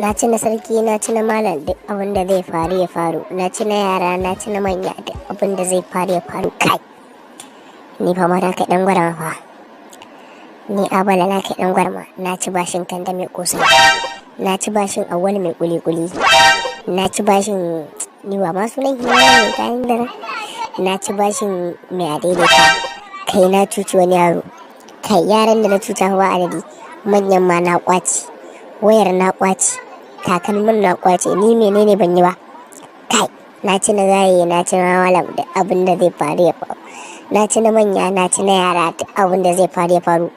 Na ci na sarki, na ci na malam, duk abin da zai faru ya faru. Na ci na yara, na ci na manya, duk abin da zai faru ya faru. Kai, ni fa ma na kai dan gwarama fa. Ni abala na kai dan gwarama. Na ci bashin Kanda mai kosai, na ci bashin Awwal mai kuli kuli, na ci bashin, ni wa ma sunan hira mai kayan dara, na ci bashin mai adaidaita. Kai, na cuci wani yaro. Kai, yaran da na cuta ba adadi. Manyan ma na kwaci, wayar na kwaci, takalmin na kwace. Ni menene ban yi ba? Kai, na ci na gaye, na ci na malam, da abin da zai faru ya faru. Na ci na manya, na ci na yara, duk abin da zai faru ya faru.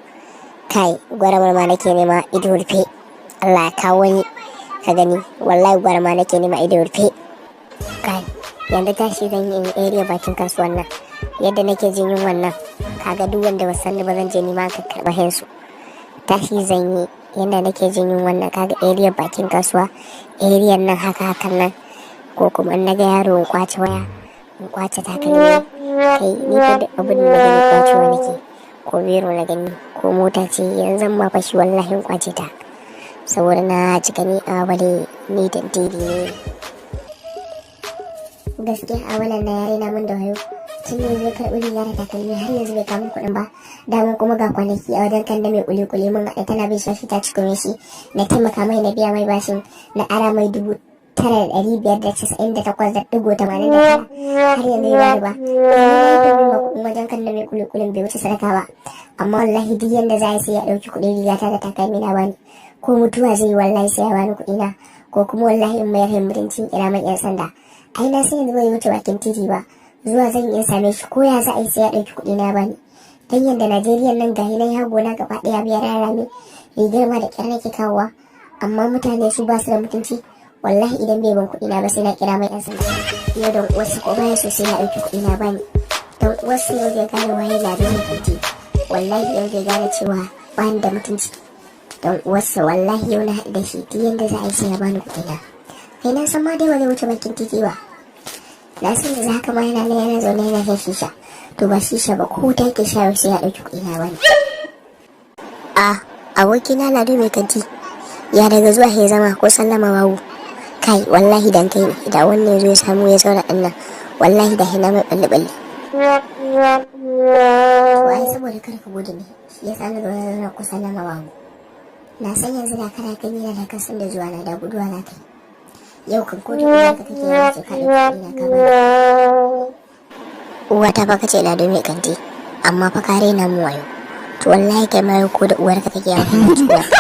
Kai, gwaramar ma nake nema ido rufe. Allah ya kawo wani ka gani. Wallahi gwarama nake nema ido rufe. Kai, yanzu tashi zan yi in area bakin kasuwan nan. Yadda nake jin yunwan nan, kaga duk wanda ba sani ba, zan je nima ka karɓa hensu. Tashi zan yi, yadda nake jin yunwan nan, kaga area bakin kasuwa, area nan haka hakan nan, ko kuma in naga yaro in kwace waya, in kwace takalmi. Kai, ni fa duk abin da na gani kwacewa nake. Ko biro na gani, ko mota ce, yanzu ma fashi wallahi in kwace ta, saboda na cika. Ni a bale, ni tantiri ne gaskiya. A wannan na yare na mun da wayo tun ne zai karɓi riga da takalmi, har yanzu bai kawo kuɗin ba. Daman kuma ga kwanaki a wajen Kanda mai kuli-kuli mun haɗe, tana bin shashi ta cikume shi. Na taimaka mai, na biya mai bashin, na ara mai 9,598.89. Har yanzu bai bani ba. Ni na kuɗin wajen Kanda mai kuli-kulin bai wuce sadaka ba, amma wallahi duk yanda za a sai ya ɗauki kuɗin rigata da takalmi na bani. Ko mutuwa zai yi, wallahi sai ya bani kuɗi na, ko kuma wallahi in mayar mutuncin kira mai yan sanda. Ai na sai yanzu bai wuce bakin titi ba, zuwa zan iya same shi. Ko ya za a yi, sai ya ɗauki kuɗi na bani. Dan yanda Najeriya nan gahi nan ya gona gaba ɗaya biyar rami, rigar ma da ƙyar nake kawowa, amma mutane su ba su da mutunci. Wallahi idan bai ban kuɗi na ba, sai na kira mai yan sanda yau. Don uwarsa, ko baya so, sai ya ɗauki kuɗi na bani. Don uwarsa, yau zai gane waye Lado mai kanti. Wallahi yau zai gane cewa bani da mutunci. Don uwarsa, wallahi yau na haɗu da shi, duk yanda za a yi sai ya bani kuɗi na. Kai, na san ma dai ba zai wuce bakin titi ba. Na san da haka ma yana nan yana zaune yana shan shisha. To ba shisha ba, ko ta yake sha, sai ya ɗauki kuɗi na bani. A abokina Lado mai kanti, ya daga zuwa ya zama, ko sallama babu? Kai, wallahi dan kai ne da wannan ya zo ya samu ya zauna ɗin nan, wallahi da hina mai balle balle. To ai saboda kada ka gudu ne shi ya sa na zo na zauna, ko sallama babu. Na san yanzu da kana gani na da kasan da zuwa na da guduwa za ka yi. Yau kan ko da uwarka kake yawo, sai ka ɗauki kuɗi na ka bani. Uwata fa kace, Lado mai kanti? Amma fa ka raina mu wayo. To wallahi kai ma yau ko da uwarka kake yawo, kana ci uwarka.